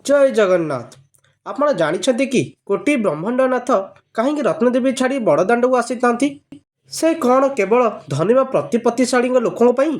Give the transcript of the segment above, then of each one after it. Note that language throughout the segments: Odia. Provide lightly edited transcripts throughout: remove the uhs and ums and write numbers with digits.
ଜୟ ଜଗନ୍ନାଥ। ଆପଣ ଜାଣିଛନ୍ତି କି, କୋଟି ବ୍ରହ୍ମାଣ୍ଡନାଥ କାହିଁକି ରତ୍ନଦେବୀ ଛାଡ଼ି ବଡ଼ଦାଣ୍ଡକୁ ଆସିଥାନ୍ତି? ସେ କ'ଣ କେବଳ ଧନୀ ବା ପ୍ରତିପତ୍ତିଶାଳୀଙ୍କ ଲୋକଙ୍କ ପାଇଁ?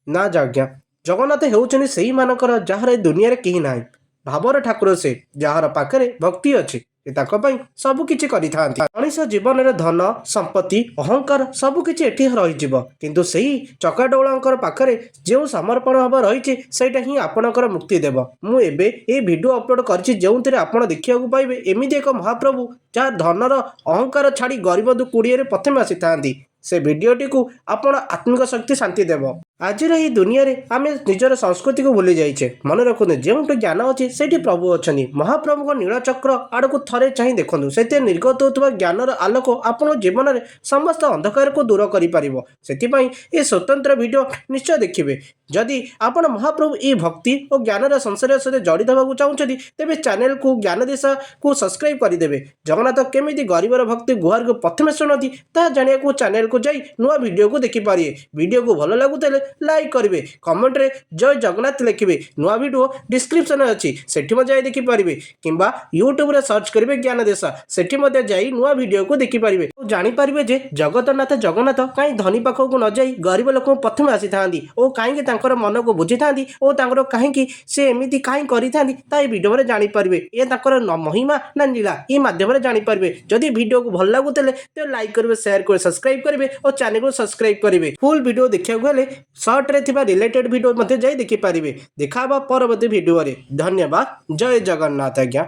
ନା ଆଜ୍ଞା, ଜଗନ୍ନାଥ ହେଉଛନ୍ତି ସେଇମାନଙ୍କର, ଯାହାର ଏ ଦୁନିଆରେ କେହି ନାହିଁ। ଭାବର ଠାକୁର ସେ। ଯାହାର ପାଖରେ ଭକ୍ତି ଅଛି, ସେ ତାଙ୍କ ପାଇଁ ସବୁ କିଛି କରିଥାନ୍ତି। ମଣିଷ ଜୀବନରେ ଧନ, ସମ୍ପତ୍ତି, ଅହଙ୍କାର ସବୁ କିଛି ଏଠି ରହିଯିବ, କିନ୍ତୁ ସେଇ ଚକାଡୋଳଙ୍କର ପାଖରେ ଯେଉଁ ସମର୍ପଣ ଭାବ ରହିଛି, ସେଇଟା ହିଁ ଆପଣଙ୍କର ମୁକ୍ତି ଦେବ। ମୁଁ ଏବେ ଏଇ ଭିଡ଼ିଓ ଅପଲୋଡ଼ କରିଛି, ଯେଉଁଥିରେ ଆପଣ ଦେଖିବାକୁ ପାଇବେ ଏମିତି ଏକ ମହାପ୍ରଭୁ, ଯାହା ଧନର ଅହଙ୍କାର ଛାଡ଼ି ଗରିବ କୁଡ଼ିଆରେ ପ୍ରଥମେ ଆସିଥାନ୍ତି। ସେ ଭିଡ଼ିଓଟିକୁ ଆପଣ ଆତ୍ମିକ ଶକ୍ତି, ଶାନ୍ତି ଦେବ। ଆଜିର ଏହି ଦୁନିଆରେ ଆମେ ନିଜର ସଂସ୍କୃତିକୁ ଭୁଲି ଯାଇଛେ। ମନେ ରଖନ୍ତୁ, ଯେଉଁଠି ଜ୍ଞାନ ଅଛି, ସେଇଠି ପ୍ରଭୁ ଅଛନ୍ତି। ମହାପ୍ରଭୁଙ୍କ ନୀଳଚକ୍ର ଆଡ଼କୁ ଥରେ ଚାହିଁ ଦେଖନ୍ତୁ। ସେଥିରେ ନିର୍ଗତ ହେଉଥିବା ଜ୍ଞାନର ଆଲୋକ ଆପଣଙ୍କ ଜୀବନରେ ସମସ୍ତ ଅନ୍ଧକାରକୁ ଦୂର କରିପାରିବ। ସେଥିପାଇଁ ଏ ସ୍ୱତନ୍ତ୍ର ଭିଡ଼ିଓ ନିଶ୍ଚୟ ଦେଖିବେ। ଯଦି ଆପଣ ମହାପ୍ରଭୁ ଏହି ଭକ୍ତି ଓ ଜ୍ଞାନର ସଂସାର ସହିତ ଜଡ଼ିତ ହେବାକୁ ଚାହୁଁଛନ୍ତି, ତେବେ ଚ୍ୟାନେଲକୁ ଜ୍ଞାନ ଦିଶାକୁ ସବସ୍କ୍ରାଇବ୍ କରିଦେବେ। ଜଗନ୍ନାଥ କେମିତି ଗରିବର ଭକ୍ତି ଗୁହାରକୁ ପ୍ରଥମେ ଶୁଣନ୍ତି, ତାହା ଜାଣିବାକୁ ଚ୍ୟାନେଲକୁ ଯାଇ ନୂଆ ଭିଡ଼ିଓକୁ ଦେଖିପାରିବେ। ଭିଡ଼ିଓକୁ ଭଲ ଲାଗୁଥିଲେ ଲାଇକ୍ କରିବେ, କମେଣ୍ଟରେ ଜୟ ଜଗନ୍ନାଥ ଲେଖିବେ। ନୂଆ ଭିଡ଼ିଓ ଡିସ୍କ୍ରିପ୍ସନରେ ଅଛି, ସେଠି ମଧ୍ୟ ଯାଇ ଦେଖିପାରିବେ କିମ୍ବା ୟୁଟ୍ୟୁବରେ ସର୍ଚ୍ଚ କରିବେ ଜ୍ଞାନ ଦିଶା, ସେଠି ମଧ୍ୟ ଯାଇ ନୂଆ ଭିଡ଼ିଓକୁ ଦେଖିପାରିବେ ଓ ଜାଣିପାରିବେ ଯେ ଜଗତନାଥ ଜଗନ୍ନାଥ କାହିଁ ଧନୀ ପାଖକୁ ନ ଯାଇ ଗରିବ ଲୋକଙ୍କୁ ପ୍ରଥମେ ଆସିଥାନ୍ତି ଓ କାହିଁକି ତାଙ୍କର ମନକୁ ବୁଝିଥାନ୍ତି ଓ ତାଙ୍କର କାହିଁକି ସେ ଏମିତି କାହିଁ କରିଥାନ୍ତି, ତା ଏ ଭିଡ଼ିଓରେ ଜାଣିପାରିବେ। ଏ ତାଙ୍କର ମହିମା ନା ଲୀଳା, ଏ ମାଧ୍ୟମରେ ଜାଣିପାରିବେ। ଯଦି ଭିଡ଼ିଓକୁ ଭଲ ଲାଗୁଥିଲେ ତେବେ ଲାଇକ୍ କରିବେ, ସେୟାର କରିବେ, ସବସ୍କ୍ରାଇବ୍ କରିବେ ଓ ଚ୍ୟାନେଲକୁ ସବସ୍କ୍ରାଇବ୍ କରିବେ। ଫୁଲ୍ ଭିଡ଼ିଓ ଦେଖିବାକୁ ହେଲେ ସର୍ଟରେ ଥିବା ରିଲେଟେଡ୍ ଭିଡ଼ିଓ ମଧ୍ୟ ଯାଇ ଦେଖିପାରିବେ। ଦେଖା ହେବା ପରବର୍ତ୍ତୀ ଭିଡ଼ିଓରେ। ଧନ୍ୟବାଦ। ଜୟ ଜଗନ୍ନାଥ ଆଜ୍ଞା।